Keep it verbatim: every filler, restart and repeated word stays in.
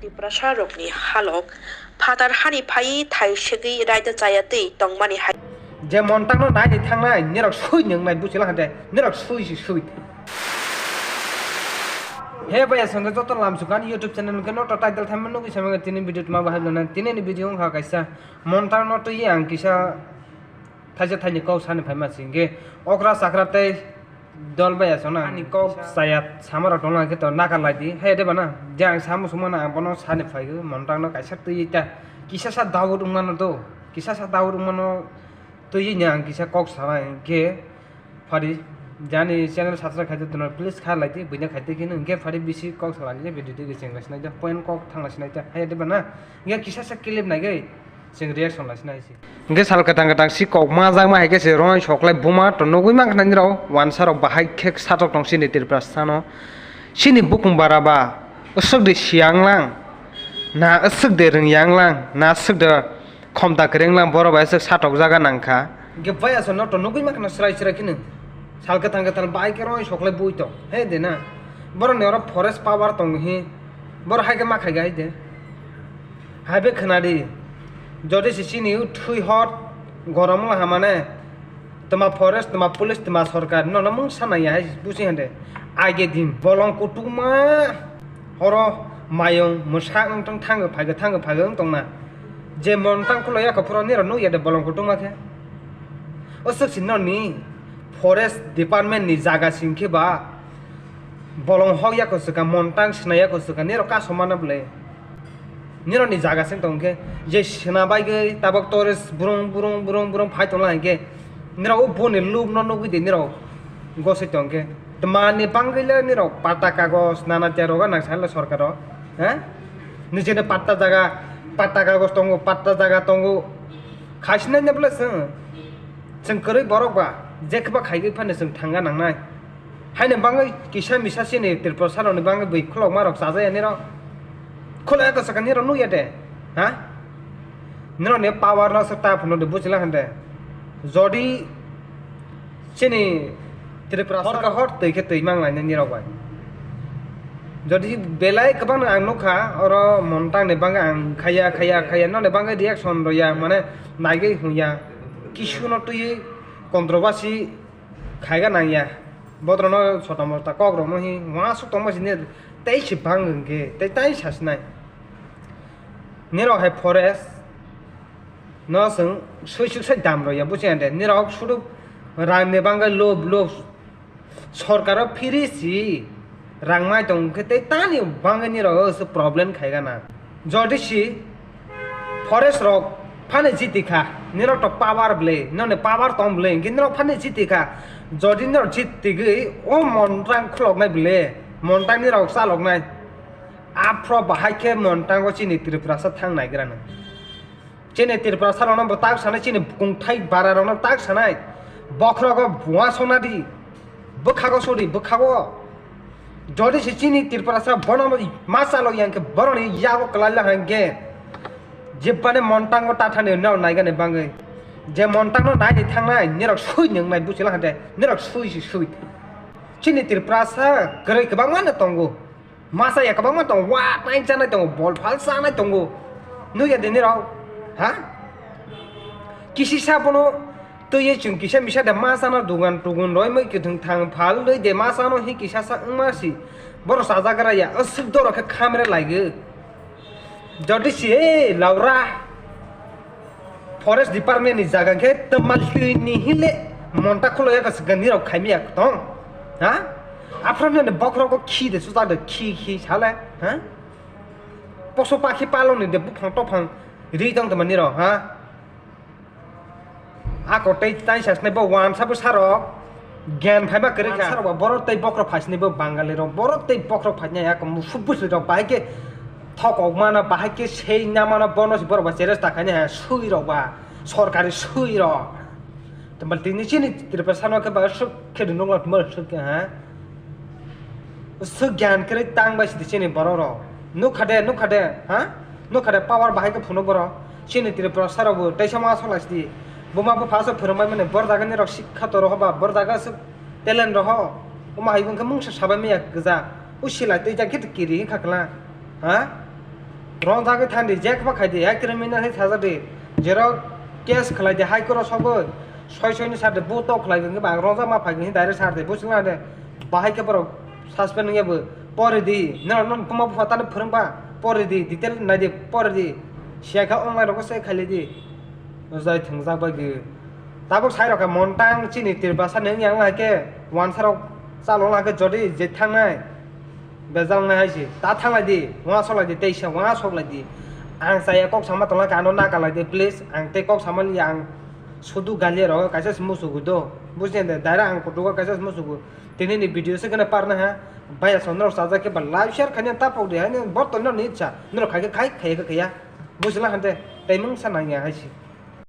Tiprasa rokni halok phatar hani phai thai segwi raida chaya twi tongmani hai. Je montangno naidi thangnai, nirok sui nwngnai, buchila hande, nirok sui si sui. He bhai, aswk joto lamsukani YouTube channel hwnkhe noto title thaima nugwi samani tini video tuma bahai nana, tini ni video wngkha kaisa montangno twi ang kisa thaisa thaini kok sani phaima singkhe okra chakra tei dol bai aswkna ani kok chaya samarok tongna khe to naka laidi. Hai de bana je ang samo sumana ang bono sani phaigo montangno kaisa twi ta kisa sa daud wngmano do, kisa sa daud wngmano twi ni ang kisa kok sana hinkhe phari jani channel subscribe khaidi tono please kha laidi buina khaidi khe hinkhe phari bisi kok sana ni video de cheng lasinai da point kok thang lasinai da. Hai de bana hinkhe kisa sa clip naigai cheng reaction lasinai si. Hingke sal kwthang kwthang si kok majak ma hai khe se roi soklai buma to nugui mankha nini rok wansa rok bahai khe satok tong sini Tripura sano sini bukung bara ba aswk de siyang lang na aswk de rwng yang lang na aswk de khomta kwrwng lang borok bai aswk satok jaga nangkha. Hingke bai aswk no to nugui mankha srai srai kheno sal kwthang kwthang bahai khe roi soklai bui to he de na borok ni oro forest power tong hi borok hai khe ma khai ga hai de. Hai be khwnadi, jodi se chini thwi hor gorom wngla hamane, twma forest, twma police, twma sorkar nono mungsa naiya hai busi hande. Age din bolong kutungma horo mayung mwsak wng tong thango phaigo thango phaigo wng tongna. Je montang khulo yakho phuro nirok nukya de bolong kutungma khe. Aswk si noni forest department ni jaga sing khe ba bolong hok yakho swkang montang swnai yakho swkang nirok kaso mana bwle. Nirokni jaga se tong khe je sena bai gwi tabok tourist burung burung burung burung phai tongla hinkhe nirok o boni look no nugwi de nirok gosoi tong khe twmani bangwi le nirok patta kagoj nana tia rogo nang salo sorkaro ha nijeni patta jaga patta kagoj tongo patta jaga tongo khaisina nabla chwng chwng kwrwi borok ba jekhe ba khaigwi phano chwng thangna nangnai. Haino bangwi kisa misa chini Tripura sarokni bangwi bui khulokma rok chajaya nirok. Khulaya kwchwkha nirok nukya de? Ha? Nirokni power no swk ta phano de buchila hande. Jodi chini Tripura hor ka hor twi khe twi mang lainai nirok bai. Jodi belai kwbangno ang nukha oro montang ni bangwi ang khaya khaya khaya noni bangwi reaction rwya mane naigwi hwnya. Kisu no twiwi controversy khaiga nangya. Botrokno sota mota kok rokno hi uansuk tongma sini tei se bang hwnkhe tei tai sasinai. Nirok hai forest no chwng sui suk sai dam rwya busi ande. Nirok sudu rang ni bangwi lob lob sorkaro phiri si rang mai tong khe tei tani bangwi nirok se problem khaiga na. Jodi si forest rok phani jiti kha, nirok to power bwle, noni power tong bwle, hinkhe nirok phani jiti kha. Jodi nirok jitigwi o montang khuloknai bwle, montang nirok chaloknai. Aphro bahai khe montango chini Tripura sa thang naigra nang. Chini Tripura sa rokno bo tak sanai, chini kungthai bara rokno tak sanai. Bokhrogo bua sona di. Bwkhago sodi, bwkhago. Jodi se chini Tripura sa bono ma chalo yang khe boroni yago kwlai la hang khe. Jebani montango tathani no naigani bangwi. Je montango naidi thangnai, nirok sui nung nai buchila hande, nirok sui si sui. Chini Tripura sa kwrwi kwbangma no tongo. Masa ya kwbangma tongo, wa pain chanai tongo, bol phal chanai tongo. Nukya de nirok, ha? Kisi sa bono twiwi chwng kisa misa de ma chana dugan tugun roi mui kwthwng thang phal dui de ma chano hi kisa sa wngma si. Borok chajagra ya, aswk doro khe khamre laigo. Jodi si, e, Laura. Forest department ni jaga khe twmal twi ni hile monta khulo ya ka swkang nirok khaimi ya tong. Ha? Aphro ni bokhorok khi de suta de khi khi sale. Ha? Poso pakhi palong ni de buphang tophang ri tong tama nirok, ha? Ako tei tai sasnai bo wansa bwsarok gyan phaiba kwrwi kha. Wansa rok ba borok tei bokhorok phaisnai bo Bangali rok, borok tei bokhorok phaisnai ako musuk bwswi rok bahai khe thokok mano, bahai khe sei na mano, bono se borok ba cheresta khainai ha sui rok ba, sorkari sui rok. Tei tini chini Tripura sano khe ba suk khe ri nukla tuma suk khe ha. Swk gyan kwrwi tang bai sidi chini borok rok. Nukha de, nukha de, ha? Nukha de power bahai khe phunuk borok. Chini Tripura sarok bo teisa ma sala sidi. Buma bupha aswk phwrwngbai mani bor jaga ni rok sikha to roho ba, bor jaga aswk talent roho. Omo hai wngkhe mungsa sabai maya gwja. O sila tei jak khe kiri wngkha kwla. Ha? Rongjagwi thandi, je khe ba khai di, hai criminal hai sajak di. Jerok case khlai di, hai koro sogwi soi soi ni sar di, bu tok khlai di, ang rongjak ma phai di, direct sar di, busi na de. Bahai khe borok suspend wngya bo pore di, no no kuma bupha tani phwrwng ba pore di, detail nai di pore di. Siya kha online rogo se khaili di. Jai thwngjak bai di. Tabuk sai rok kha montang chini tirbasa nung yang lai khe wansa rok chalo lai khe jodi je thangnai. Bejal nai hai si. Ta thanglai di, wngya sok lai di, teisa wngya sok lai di. Ang chaya kok sama tongla khe ano na kalai di, please. Ang tei kok sama liya, ang sudu galia rok kaisa se musugo do. Busi de, daira ang kutugo kaisa se musugo. Tini ni video se kena parna ha. Baya so norok sajak khe ba live share khaina ta pok di, haino botol no ni cha. Norok khai khe khai, khai khe khaya. Busi la hante, tei mung sa nang ya hai si.